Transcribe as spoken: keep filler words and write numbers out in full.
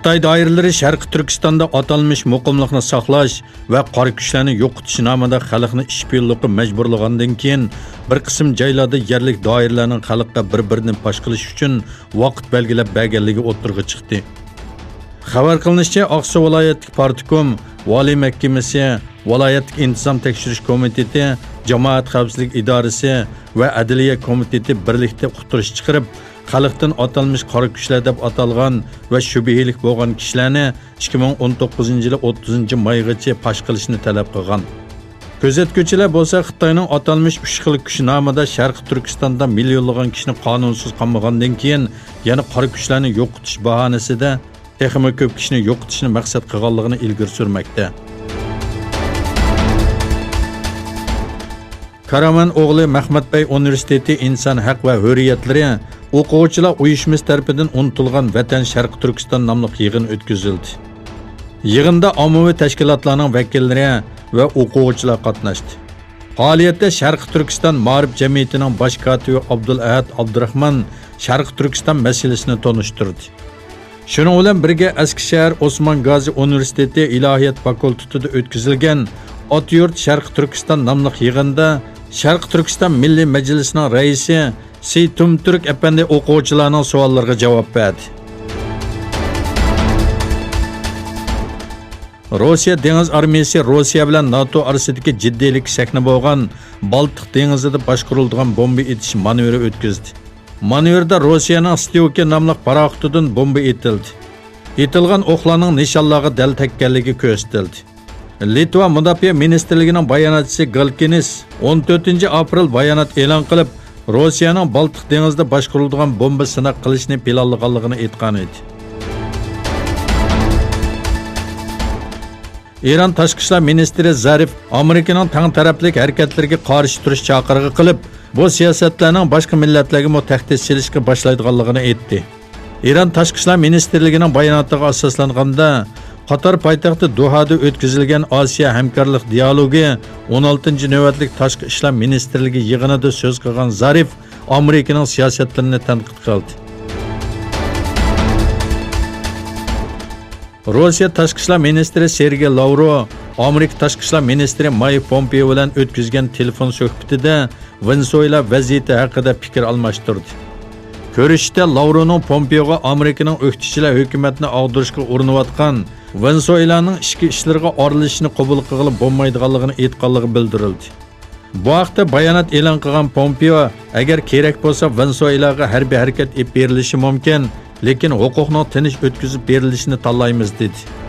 خىتاي دائىرىلىرى شەرقىي تۈركىستاندا ئاتالمىش مۇقىملىقنى ساقلاش ۋە قارا كۈچلەرنى يوقىتىش نامىدا خەلقنى ئىشپىيونلۇققا مەجبۇرلىغاندىن كېيىن، بىر قىسىم جايلاردا يەرلىك دائىرىلەرنىڭ خەلققە بىر-بىرىنى پاش قىلىش ئۈچۈن ۋاقىت بەلگىلەپ بەرگەنلىكى ئوتتۇرىغا چىقتى. خەۋەر قىلىنىشىچە، ئاقسۇ ۋىلايەتلىك پارتكوم، ۋالىي مەھكىمىسى، ۋىلايەتلىك ئىنتىزام تەكشۈرۈش كومىتېتى، جامائەت خەۋپسىزلىك ئىدارىسى ۋە ئەدلىيە كومىتېتى بىرلىكتە ئۇقتۇرۇش چىقىرىپ، خەلقتىن ئاتالمىش قارا كۈچلەر دەپ ئاتالغان ۋە شۈبھىلىك بولغان كىشىلەرنى ئىككى مىڭ ئون توققۇزىنچى يىلى ئوتتۇزىنچى مايغىچە پاش قىلىشنى تەلەپ قىلغان. كۆزەتكۈچىلەر بولسا خىتاينىڭ ئاتالمىش ئۈچ خىل كۈچ نامىدا شەرقىي تۈركىستاندا مىليونلىغان كىشىنى قانۇنسىز قامىغاندىن كېيىن، يەنە قارا كۈچلەرنى يوقىتىش باھانىسىدە تېخىمۇ كۆپ كىشىنى يوقىتىشنى مەقسەت قىلغانلىقىنى ئىلگىرى سۈرمەكتە. كارامان ئوغلى مەخمەتبەي ئۇنىۋېرسىتېتى ئىنسان ھەق ۋە ھۆرىيەتلىرى ئوقۇغۇچىلار ئۇيۇشمىسى تەرىپىدىن ئۇنتۇلغان ۋەتەن شەرقىي تۈركىستان ناملىق يىغىن ئۆتكۈزۈلدى. يىغىندا ئاممىۋى تەشكىلاتلارنىڭ ۋەكىللىرى ۋە ئوقۇغۇچىلار قاتناشتى. پائالىيەتتە شەرقىي تۈركىستان مائارىپ جەمئىيىتىنىڭ باش كاتىپى ئابدۇلئەھەد ئابدۇراخمان شەرقىي تۈركىستان مەسىلىسىنى تونۇشتۇردى. شۇنىڭ بىلەن بىرگە، ئەسكىشەھەر ئوسمان گازى ئۇنىۋېرسىتېتى ئىلاھىيات فاكۇلتېتىدا ئۆتكۈزۈلگەن ئاتا يۇرت شەرقىي تۈركىستان ناملىق يىغىندا شەرقىي تۈركىستان مىللىي مەجلىسىنىڭ رەئىسى سى تۈمتۈرك ئەپەندى ئوقۇغۇچىلارنىڭ سوئاللىرىغا جاۋاب بەردى. روسىيە دېڭىز ئارمىيىسى روسىيە بىلەن ناتو ئارىسىدىكى جىددىيلىككە سەكنە بولغان بالتىق دېڭىزىدا باشقۇرۇلىدىغان بومبا ئېتىش مانېۋىرى ئۆتكۈزدى. مانېۋىردا روسىيەنىڭ ستىۋكى ناملىق پاراخوتىدىن بومبا ئېتىلدى. ئېتىلغان ئوقلارنىڭ نىشانلارغا دەل تەگكەنلىكى كۆرسىتىلدى. لىتۋا مۇداپىئە مىنىستىرلىكىنىڭ باياناتچىسى گالكىنىس ئون تۆتىنچى ئاپرېل بايانات ئېلان قىلىپ، روسىيەنىڭ بالتىق دېڭىزىدا باشقۇرۇلىدىغان بومبا سىناق قىلىشنى پىلانلىغانلىقىنى ئېيتقانىدى. ئىران تاشقى ئىشلار مىنىستىرى زەرىف ئامېرىكىنىڭ تەڭ تەرەپلىك ھەرىكەتلىرىگە قارشى تۇرۇش چاقىرىقى قىلىپ، بۇ سىياسەتلەرنىڭ باشقا مىللەتلەرگىمۇ تەھدىت سېلىشقا باشلايدىغانلىقىنى ئېيتتى. ئىران تاشقى ئىشلار مىنىستىرلىكىنىڭ باياناتىغا ئاساسلانغاندا، قاتار پايتەختى دوھادا ئۆتكۈزۈلگەن ئاسىيا ھەمكارلىق دىيالوگى ئون ئالتىنچى نۆۋەتلىك تاشقى ئىشلار مىنىستىرلىكى يىغىنىدا سۆز قىلغان زارىف ئامېرىكىنىڭ سىياسەتلىرىنى تەنقىد قىلدى. روسىيە تاشقى ئىشلار مىنىستىرى سېرگېي لاۋروۋ ئامېرىكا تاشقى ئىشلار مىنىستىرى مايك پومپېئو بىلەن ئۆتكۈزگەن تېلېفون سۆھبىتىدە ۋېنېسۇېلا ۋەزىيىتى ھەققىدە پىكىر ئالماشتۇردى. كۆرۈشۈشتە لاۋروۋنىڭ پومپېئوغا ئامېرىكىنىڭ ئۆكتىچىلەر ھۆكۈمەتنى ئاغدۇرۇشقا ئۇرۇنۇۋاتقان ۋېنېسۇېلانىڭ ئىچكى ئىشلىرىغا ئارىلىشىشنى قوبۇل قىلغىلى بولمايدىغانلىقىنى ئېيتقانلىقى بىلدۈرۈلدى. بۇ ھەقتە بايانات ئېلان قىلغان پومپېئو، ئەگەر كېرەك بولسا، ۋېنېسۇېلاغا ھەربىي ھەرىكەت ئېلىپ بېرىلىشى مۇمكىن، لېكىن ھوقۇقنىڭ تىنچ ئۆتكۈزۈپ بېرىلىشىنى تاللايمىز، دېدى.